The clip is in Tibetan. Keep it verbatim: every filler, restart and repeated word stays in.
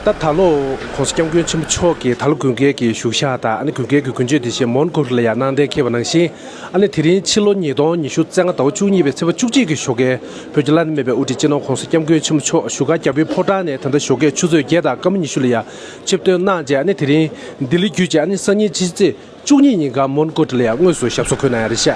ད་ད་ལོ་༸གོང་ས་༸སྐྱབས་མགོན་ཆེན་པོ་མཆོག་གིས་ད་ལོ་དགུན་ཁའི་གི་བཞུགས་ཤག་དང་ཨ་ནི་དགུན་ཁའི་གི་དགུན་ཆོས་དེ་བཞིན་མོན་གྷོ་ལ་ཡང་གནང་གཏན་འཁེལ་བ་ནང་བཞིན། ཨ་ནི་དེ་རིང་ཕྱི་ལོ་ཉིས་སྟོང་ཉི་ཤུ་རྩ་ལྔ་ཟླ་བ་བཅུ་གཉིས་པའི་ཚེས་པ་བཅུ་གཅིག་གི་ཞོགས་ཀས་བོད་ཀྱི་བླ་ན་མེད་པའི་དབུ་ཁྲིད་སྤྱི་ནོར་༸གོང་ས་༸སྐྱབས་མགོན་ཆེན་པོ་མཆོག་བཞུགས་སྒར་རྒྱལ་པོའི་ཕོ་བྲང་ནས་ད་ལྟ་ཞོགས་ཀས་ཆུ་ཚོད་བརྒྱད་དང་སྐར་མ་ཉི་ཤུ་ལ་ཡང་ཆིབས་ཐོན་གནང་རྗེས། ཨ་ནི་དེ་རིང་ལྡི་ལི་བརྒྱུད་བྱས་ཨ་ནི་སང་ཉིན་ཕྱི་ཚེས་བཅུ་གཉིས་ཉིན་གང་མོན་གྷོ་ལ་ཡང་དངོས་སུ་ཞབས་སོར་འཁོད་གནང་ཡ་རེད་ཤག